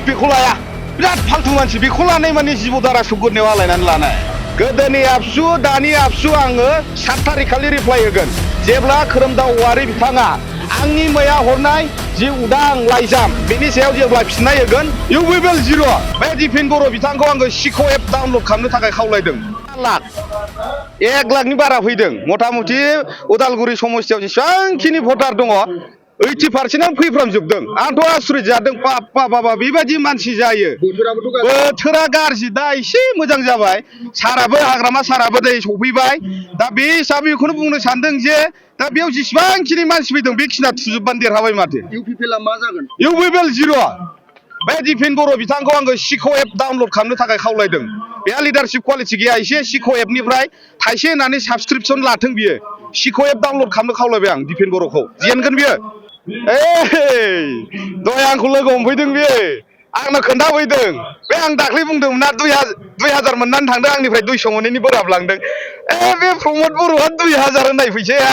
बेखौ लाया बिराद फालतु मानसि बेखौ लानाय माने जिबौ दारा सुगुरनायाव आलायनानै लानाय गोदोनि आबसु दानि आबसु आङो 7 थारिख खालि रिप्लाय होगोन जेब्ला खोरोमदाव औवारि बिथाङा आंनि मैया हरनाय जि उदां लाइजाम बेनि सायाव जेब्ला फिननाय होगोन इउ विल जिर' बे दिफेन बर' बिथांखौ आङो शिख' एप डाउनलड खालामनो थाखाय खावलायदों 1 लाखनि बारा फैदों मथा मथि उदालगुरि समस्तियाव जेसेबांखिनि भटार दङ 80% फैफ्रामजोबदों आंथ' आसुरित जादों बाबा बेबायदि मानसि जायो बोथोरा गाज्रि दा एसे मोजां जाबाय साराबो हाग्रामा साराबो दै सफैबाय दा बे हिसाबै बेखौनो बुंनो सानदों जे दा बेयाव जेसेबांखिनि मानसि फैदों बेखिना थुजोबबानो देरहाबाय माथो इउपिपिएलआ मा जागोन इउ विल जिर' बे दिफेन बर' बिथांखौ आङो शिख' एप डाउनलड खालामनो थाखाय खावलायदों बेहा लिडारशिप क्वालिटि गैया एसे शिख' एपनिफ्राय थाइसे होनानै साबसक्रिपसन लाथों बियो शिख' एप डाउनलड खालामनो खावलायबाय आं दिफेन बर'खौ जेनगोन बियो दहाय आंखौ लोगो हमफैदों बियो आंनो खोन्थाफैदों बे आं दाख्लै बुंदोंमोन ना 2000 मोननानै थांदों आंनिफ्राय 200 मोनैनि बोराब लांदों बे प्रमद बर'आ 2000 होननाय फैसाया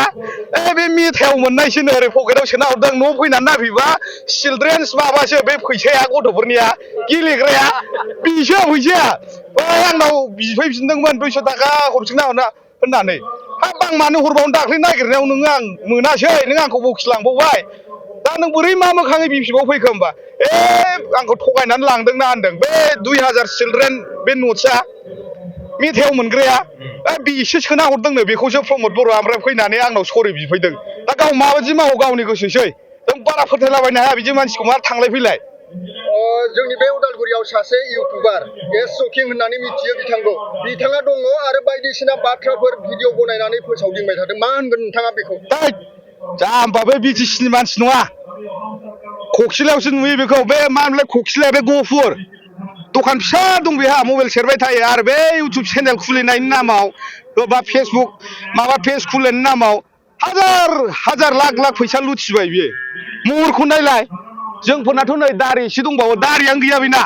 बे मेथायाव मोननायसोनो ओरै पकेटाव सोना हरदों न' फैनानै नायफैबा चिलड्रेन्स माबासो बे फैसाया गथ'फोरनिया गेलेग्राया बिसो फैसाया आंनाव बिफैफिनदोंमोन 200 थाखा हरफिनना होननानै हाब आं मानो हरबावनो दाख्लै नागिरनायाव नोङो आं मोनासै नों आंखौ बखिलांबावबाय दा नों बोरै मा मोखाङै बिपिएफआव फैखो होमबा आंखौ थगायनानै लांदोंना होनदों बे 2000 चिलड्रेन बे नटसआ मेथायाव मोनग्राया बिसो सोना हरदोंनो बेखौसो प्रमद बर'आ ओमफ्राय फैनानै आंनाव सरि बिफैदों दा गाव माबायदि मावो गावनि गोसोसै जों बारा फोथायलाबायनो हाया बिदि मानसिखौ मा थांलाय फैलाय जोंनि बे उदालगुरियाव सासे इउटुबार शकिं होननानै मिथियो बिथाङा दङ आरो बायदिसिना बाथ्राफोर भिडिअ बनायनानै फोसावदिंबाय थादों मा होनगोन नोंथाङा बेखौ जाम्बा बे बिटिसिनि मानसि नङा खखिलायावसो नुयो बेखौ बे मा होनलाय खखिलाया बे गहपुर दखान फिसा दं बेहा मबाइल सेरबाय थायो आरो बे इउटुब चेनेल खुलिनायनि नामाव बा फेसबुक माबा पेज खुलिनायनि नामाव हाजार लाख फैसा लुथिबाय बियो महरखौ नायलाय जोंफोरनाथ' नै दारि एसे दंबावो दारियानो गैया बेना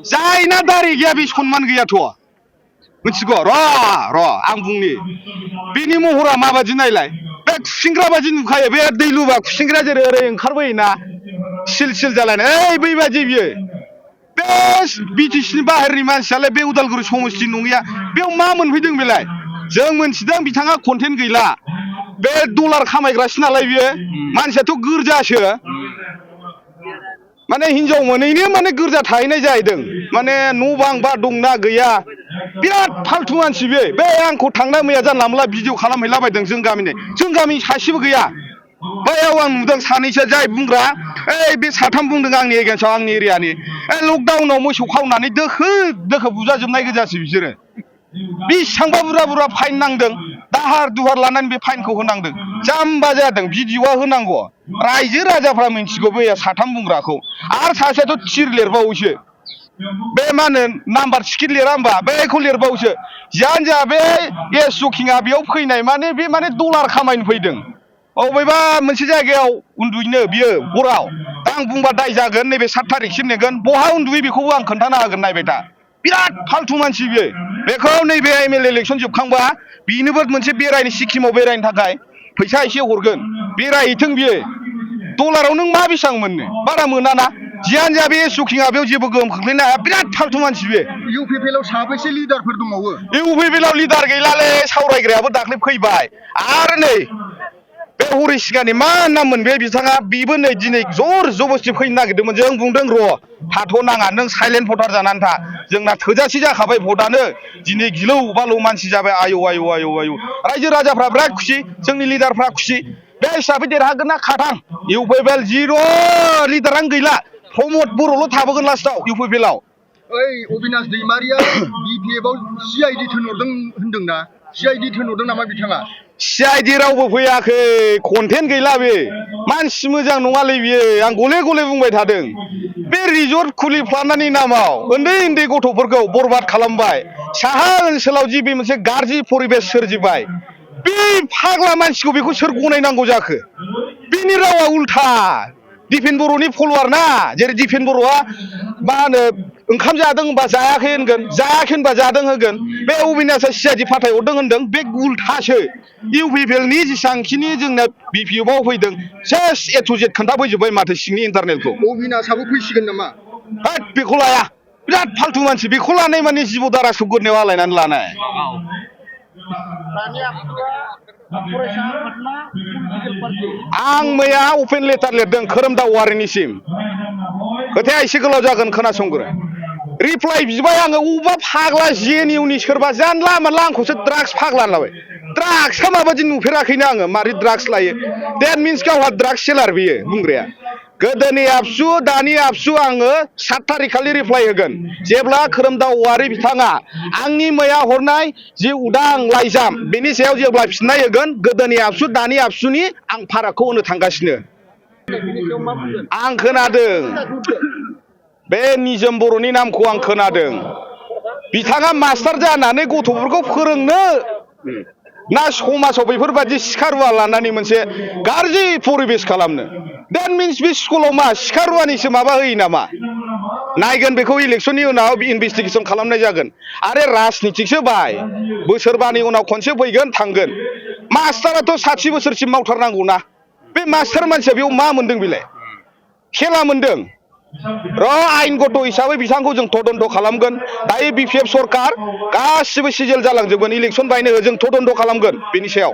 जायना दारि गैया बे सनमान गैयाथ' मिथिगौ र' आं बुंनि बेनि महरा माबादि नायलाय बे खुसिंग्रा बादि नुखायो बे दै लुबा खुसिंग्रा जेरै ओरै ओंखारबोयोना सिल जालायनाय बैबायदि बियो बे बिटिसिनि बाहेरनि मानसियालाय बे उदालगुरि समस्ति नङैया बेयाव मा मोनफैदों बेलाय जों मोनथिदों बिथाङा कन्टेन्ट गैला बे डलार खामायग्रासो नालाय बियो मानसियाथ' गोरजासो माने हिनजाव मोनैनो माने गोरजा थाहैनाय जाहैदों माने न' बां बा दंना गैया बिराद फालतु मानसि बे आंखौ थांना मैया जानला मोनला भिडिअ खालामहैलाबायदों जों गामिनि सासेबो गैया बैयाव आं नुदों सानैसो जाय बुंग्रा बे साथाम बुंदों आंनि एगेन्स्टआव आंनि एरियानि लकडाउनाव मोसौ खावनानै दोखो बुजाजोबनाय गोजासो बिसोरो बेसेबांबा बुरजा फाइन नांदों दाहार दुहार लानानै बे फाइनखौ होनांदों जाम्बा जादों भिडिअआ होनांगौ रायजो राजाफ्रा मिन्थिगौ बे साथाम बुंग्राखौ आरो सासेयाथ' थिर लिरबावोसो बे मा होनो नाम्बार टिकेट लिरा होमबा बेखौ लिरबावोसो जियानो जा बे शकिंआ बेयाव फैनाय माने बे माने डलार खामायनो फैदों अबेबा मोनसे जायगायाव उन्दुयैनो बियो हराव दा आं बुंबा दाय जागोन नैबे 7 थारिखसिम नेगोन बहा उन्दुयो बेखौबो आं खोन्थाना होगोन नायबाय दा बिराद फालतु मानसि बियो बेखौ नैबे एमएलए इलेक्सन जोबखांबा बेनोबो मोनसे बेरायनो सिक्किमाव बेरायनो थाखाय फैसा एसे हरगोन बेरायहैथों बियो डलाराव नों मा बेसेबां मोननो बारा मोनाना जियानो जा बे शकिंआ बेयाव जेबो गोहोम खोख्लैनो हाया बिराद फालतु मानसि बे इउपिपिएलआव साबैसे लिडारफोर दंबावो इउपिपिएलआव लिडार गैलालै सावरायग्रायाबो दाख्लै फैबाय आरो नै बे हरिसिंगानि मा नाममोन बे बिथाङा बेबो नै दिनै जर जबस्थि फैनो नागिरदोंमोन जों बुंदों र' थाथ' नाङा नों साइलेन्ट भटार जानानै था जोंना थोजासे जाखाबाय भटआनो दिनै गिलौ बालौ मानसि जाबाय आयौ रायजो राजाफ्रा बिराद खुसि जोंनि लिडारफ्रा खुसि बे हिसाबै देरहागोन ना खाथां इउपिपिएल जिर' लिडारानो गैला प्रमद बर'ल' थाबोगोन लास्टआव इउपिपिएलआव अबिनाश दैमारिया बिपिएफआव सिआइडि थिनहरदों होनदोंना सिआइडि थिनहरदों नामा बिथाङा सिआइडि रावबो फैयाखै कन्टेन्ट गैला बे मानसि मोजां नङालै बियो आं गले बुंबाय थादों बे रिजर्ट खुलिफ्लानायनि नामाव उन्दै गथ'फोरखौ बरबाद खालामबाय साहा ओनसोलाव जि बे मोनसे गाज्रि परिबेस सोरजिबाय बे फाग्ला मानसिखौ बेखौ सोर गनायनांगौ जाखो बिनि रावा उल्था दिफेन बर'नि फल'वार ना जेरै दिफेन बर'आ मा होनो ओंखाम जादों होनबा जायाखै होनगोन जायाखै होनबा जादों होगोन बे अबिनाशआ सिआइडि फाथायहरदों होनदों बे उल्थासो इउपिपिएलनि जेसांखिनि जोंना बिपिएफआव फैदों सेस ए टु जेड खोन्थाफैजोब्बाय माथो सिंनि इन्टारनेलखौ अबिनाशआबो फैसिगोन नामा होद बेखौ लाया बिराद फाल्थु मानसि बेखौ लानाय माने जिबौ दारा सुगुरनायाव आलायनानै लानाय आं मैया अपेन लेटार लिरदों खोरोमदाव वारिनिसिम खोथाया एसे गोलाव जागोन खोनासंग्रो रिप्लाइ बिबाय आङो अबा फाग्ला जेएनइउनि सोरबा जानला मानला आंखौसो ड्राग्स फाग्ला लाबाय ड्राग्सआ माबादि नुफेराखैनो आङो मारै ड्राग्स लायो देट मिन्स गावहा ड्राग्स सेलार बियो बुंग्राया गोदोनि आबसु दानि आबसु आङो 7 थारिख खालि रिप्लाइ होगोन जेब्ला खोरोमदाव औवारि बिथाङा आंनि मैया हरनाय जि उदां लाइजाम बेनि सायाव जेब्ला फिननाय होगोन गोदोनि आबसु दानि आबसुनि आं फारागखौ होनो थांगासिनो आं खोनादों बे निजोम बर'नि नामखौ आं खोनादों बिथाङा मास्टार जानानै गथ'फोरखौ फोरोंनो ना समाजाव बेफोरबादि सिखा रुवा लानानै मोनसे गाज्रि परिबेस खालामनो देट मिन्स बे स्कुलाव मा सिखा रुवानिसो माबा होयो नामा नायगोन बेखौ इलेक्सननि उनाव इनभेस्टिगेसन खालामनाय जागोन आरो राजनितिकसो बाय बोसोरबानि उनाव खनसे फैगोन थांगोन मास्टाराथ' 60 बोसोरसिम मावथारनांगौना बे मास्टार मानसिया बेयाव मा मोनदों बेलाय खेला मोनदों र' आइनगत हिसाबै बिथांखौ जों तदन्त खालामगोन दायो बिपिएफ सरकार गासिबो सिजेल जालांजोबगोन इलेक्सन बायनो जों तदन्त खालामगोन बेनि सायाव